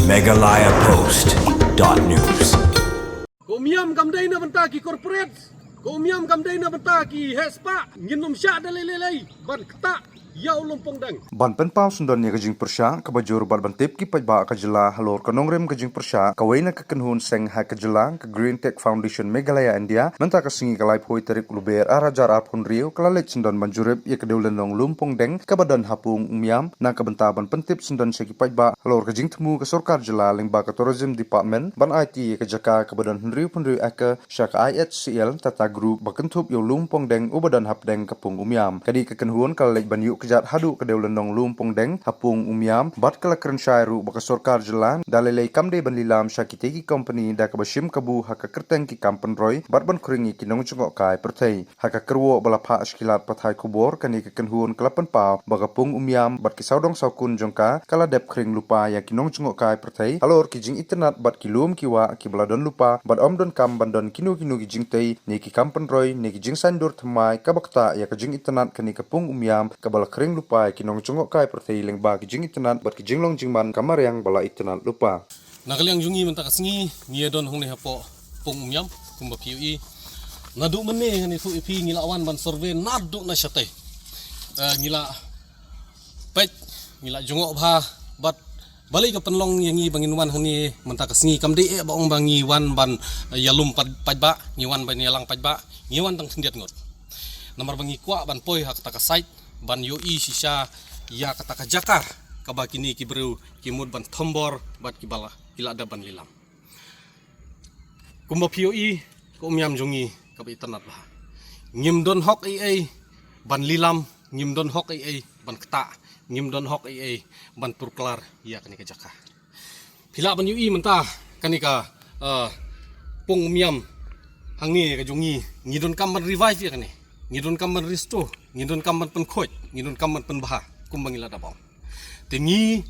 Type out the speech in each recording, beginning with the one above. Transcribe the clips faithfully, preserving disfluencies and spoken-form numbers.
Meghalaya Post dot news. Ka umïam kam dei na bynta ki corporate, ka umïam kam dei na bynta ki heh spah. Ngin ym shah da lei lei lei ban ktah ïa u Lumpongdeng. Ban pynpaw syndon ïa ka jingpyrshah kaba jur bad ban tip ki paidbah ka jylla halor ka nongrim ka jingpyrshah, kawei na ka kynhun seng ha ka jylla, ka Green Tech Foundation Meghalaya India, mynta ka sngi ka laiphew tarik Lber arhajar arphew hynriew ka la leit syndon ban jurip ïa ka dewlynnong Lumpongdeng kaba don ha Pung Umïam, na ka bynta ban pyntip syndon sha ki paidbah halor ka jingthmu ka sorkar jylla lyngba ka Tourism Department ban aiti ïa ka jaka kaba don hynriew phew hynriew acre sha ka I H C L Tata Group ba kynthup ïa u Lumpongdeng uba don hapdeng ka Pung Umïam. Ka dei ka kynhun ka la leit ban ïuh kjat haduh ka dewlynnong Lumpongdeng ha Pung Umïam bad ka la kren shai ruh ba ka sorkar jylla da lei lei kam dei ban lilam sha kitei ki kompani da kaba shim kabu ha ka kyrteng ki kam pynroi bad ban khring ïa ki nongjngohkai pyrthei. Ha ka kyrwoh ba la phah sha ki lad pathai khubor, kane ka kynhun ka la pynpaw ba ka Pung Umïam bad ki sawdong sawkun jong ka ka la dep khring lypa ïa ki nongjngohkai pyrthei halor ki jingitynnat bad ki lum ki wah kiba la don lypa bad ym donkam ban don kino kino ki jingtei ne ki kam pynroi ne ki jingsaiñdur thymmai kaba ktah ïa ka jingitynnat kane ka Pung Umïam kaba la khring lypa ïa ki nongjngohkai pyrthei lyngba ki jingitynnat bad ki jinglong jingman ka mariang ba la itynnat lypa. Na ka liang jong ngi mynta ka sngi ngi ïa don hangne hapoh Pung Umïam kumba phi ïohi. Naduh mynne ngan ïathuh ïa phi ngi la wan ban survey naduh na shatei. Eh, ngi la peit, ngi la jngoh bha bad balei ka pynlong ïa ngi ba ngin wan hangne mynta ka sngi. Kam dei eh ba ong ba ngi wan ban, eh, ïalum paid, paidbah, ngi wan ban ïalang paidbah, ngi wan tang khyndiat ngut. Namar ba ngi kwah ban poi ha kata ka site ban ïohi shisha ïa kata ka jaka kaba kine ki briew ki mut ban thombor bad kiba la, ki la dep ban lilam. Kumba phi ïohi, ka umïam jong ngi kaba itynnat bha. Ngim don hok ei ei ban lilam, ngim don hok ei ei ban ktah, ngim don hok ei ei ban pyrklar ïa kane ka jaka. Phi lah ban ïohi mynta kane ka, eh, Pung Umïam hangne ka jong ngi, ngi donkam ban revive ïa kane, ngi donkam ban restore, ngi donkam ban pynkhuid, ngi donkam ban pynbha kumba ngi la dep ong. Te ngi,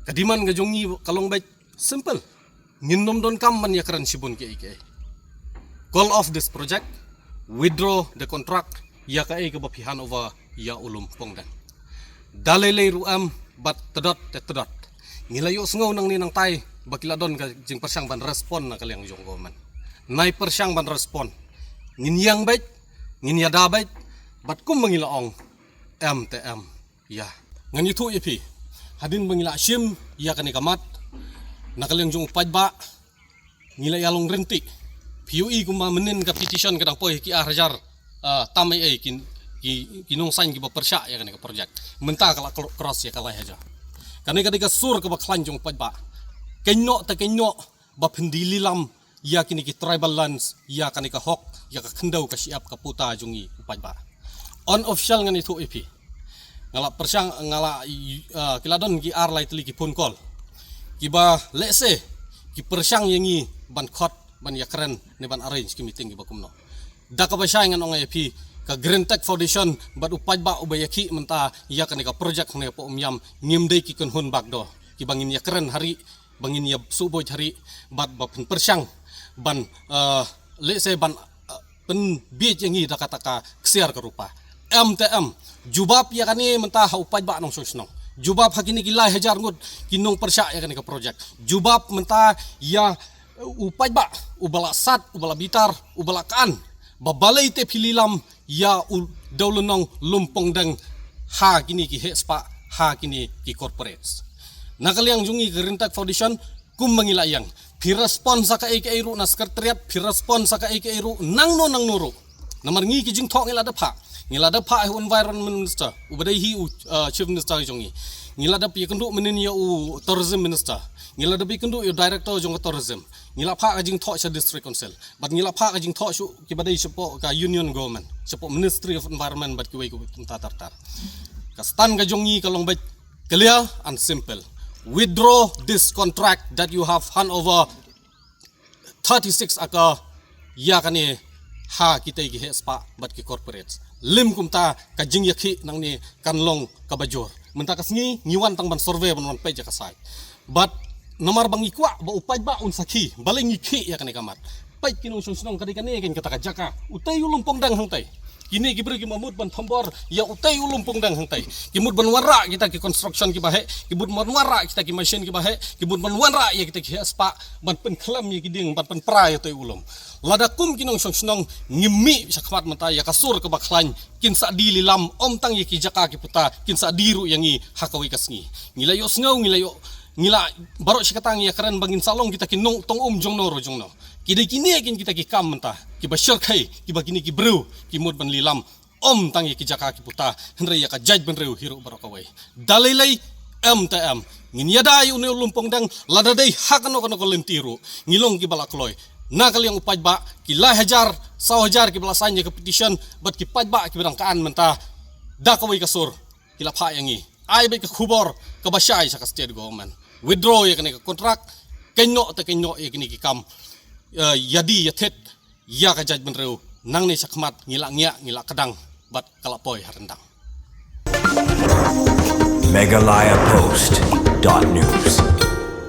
ka demand ka jong ngi ka long beit simple. Ngin ym donkam ban ïakren shibun kiei kiei. Call off this project, withdraw the contract, ïa kaei kaba phi hand over ïa u Lumpongdeng. Da lei lei ruh em bad tdot te tdot. Ngi la ïohsngew nangne nangtai ba ki la don ka jingpyrshang ban respond na ka liang jong government. Nai pyrshang ban respond. Ngin ïeng beit, ngin ïada beit, bad kumba ngi la ong, em te em. Ïa. Ngan ïathuh ïa phi. Hadien ba ngi la shim ïa kane ka mat na ka liang jong u paidbah, ngi la ïalong ryntih. Phi ïohi kumba mynnin ka petition ka dang poi ki ar hajar, ah, tam ei ei ki, ki, ki nongsan kiba pyrshah ïa kane ka project. Mynta ka la cro-, cross ïa ka lai hajar. Kane ka dei ka sur kaba khlaiñ jong u paidbah. Kynnoh te kynnoh ba phin die lilam ïa kine ki tribal lands, ïa kane ka hok, ïa ka khyndew ka shyiap ka puta jong ngi u paidbah. Unofficial ngan ïathuh ïa phi. Nga la pyrshang, nga la, ah, ki la don ki ar lai tylli ki phone call. Kiba lehse ki pyrshang ïa ngi ban khot, ban ïakren ne ban arrange ki meeting kiba kumno. Da kaba shai ngan ong ïa phi, ka Green Tech Foundation bad u paidbah uba ïakhih mynta ïa kane ka project hangne hapoh Umïam, ngim dei ki kynhun backdoor kiba ngin ïakren harih, ba ngin ïa suhbuit harih bad ba pynpyrshang ban, eh, lehse ban, eh, pynbiej ïa ngi da kata ka ksiar ka rupa. Em te em. Jubab ïa kane mynta ha u paidbah nongshong shnong. Jubab ha kine ki lai hajar ngut ki nongpyrshah ïa kane ka project. Jubab mynta ïa u paidbah uba la sat, uba la bitar, uba la kan ba balei te phi lilam ïa u dewlynnong Lumpongdeng ha kine ki heh spah, ha kine ki corporates. Na ka liang jong ngi ka Green Tech Foundation, kumba ngi la ïeng, phi respond sa kaei kaei ruh na secretariat, phi respond sa kaei kaei ruh nangno nangno ruh. Namar ngi ki jingthoh ngi la dep phah, ngi la dep phah ha u Environment Minister uba dei hi u, uh, Chief Minister jong ngi. Ngi la dep ïakynduh mynnin ïa u Tourism Minister, ngi la dep ïakynduh ïa u Director jong ka Tourism. Ngi la phah ka jingthoh sha District Council. Bad ngi la phah ka jingthoh shuh kiba dei shapoh ka Union Government, shapoh Ministry of Environment bad kiwei kiwei kumta ter ter. Ka stand ka jong ngi ka long beit clear and simple. Withdraw this contract that you have hand over thirty-six acre ïa kane ha kitei ki heh spah bad ki corporates. Lym kumta ka jingïakhih nangne kan long kaba jur. Mynta ka sngi ngi wan tang ban survey, ban wan peit ïa ka site. Bad namar ba ngi kwah ba u paidbah un sakhi balei ngi khih ïa kane ka mat. Peit ki nongshong shnong, ka dei kane keiñ kata ka jaka. Utei u Lumpongdeng hangtei. Kine ki briew ki mut ban pynbor ïa utei u Lumpongdeng hangtei. Ki mut ban wanrah kita ki construction kiba heh, ki mut ban wanrah kita ki machine kiba heh, ki mut ban wanrah ïa kita ki heh spah ban pynkhlem ïa ki dieng, ban pynpra ïa utei u lum. Lada kum ki nongshong shnong ngi mih shakhmat mynta ïa ka sur kaba khlaiñ, kin sa die lilam, ym tang ïa ki jaka ki puta, kin sa die ruh ïa ngi ha kawei ka sngi. Ngi la ïohsngew, ngi la ïoh, ngi la baroh shi katta ngi ïakren ba ngin sa long kita ki nongtong um jongno ruh jongno. Ki dei kine kin kita ki kam mynta kiba shyrkhei, kiba kine ki briew ki mut ban lilam, ym tang ïa ki jaka ki puta, hynrei ïa ka jaitbynriew hi ruh baroh kawei. Da lei lei, em te em, ngin ïada ïa une u Lumpongdeng, lada dei ha kano kano ka lynti ruh, ngi long kiba la kloi. Na ka liang u paidbah, ki lai hajar, saw hajar kiba la sign ïa ka petition, bad ki paidbah kiba dang ka an mynta, da kawei ka sur ki la phah ïa ngi. Ai beit ka khubor kaba shai sha ka state government. Withdraw ïa kane ka contract, kynnoh te kynnoh ïa kine ki kam, eh, ïa die ïa thied ïa ka jaitbynriew. Nangne shakhmat ngi la ngiah, ngi la kdang bad ka la poi ha ryndang. Meghalaya Post dot news.